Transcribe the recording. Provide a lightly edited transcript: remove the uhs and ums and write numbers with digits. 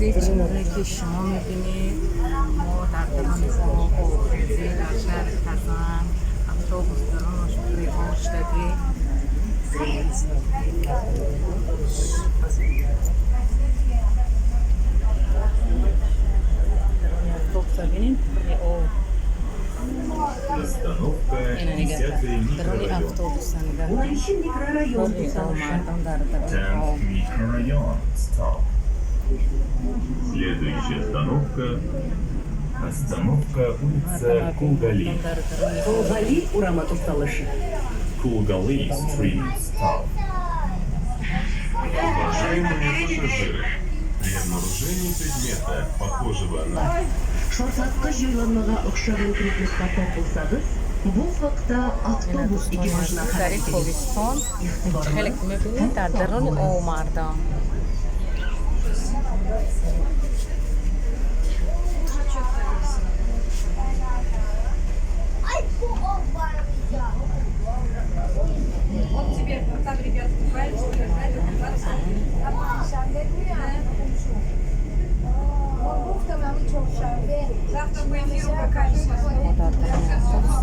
Азиз, чӣ ки шумо мебинед, мо дар дарони обхезӣ дар шаҳри Казан, автобус даронаш пури об шудагӣ. Дарони автобуса бинед, пури об. Остановка Ина нигоҳ, 10 дарони микрорайон. автобуса нигоҳ. Микрорайон Пури об, мардум дар дарони об. 10th микрорайон. Stop. Следующая остановка. Остановка улица Кулгали. Мардум дар дарони об. Кулгали урамы тукталышы. Кулгали Street. Stop. Уважаемые пассажиры, при обнаружении предмета, похожего на Шартлаткыч җайланмага охшаган предметка тап булсагыз, бу хакта автобус экипажына Дар хәбәр итегез. Ковистон хеле ки мебинед, дар дарони об мардам. Ай, об бармиҷа. Вот тебе, вот там ребята купаются, Шанбе гӯянд. Мо гуфтам, ҳамин чоршанбе. Завтра по эфиру покажешь. Мо дар дарони автобус.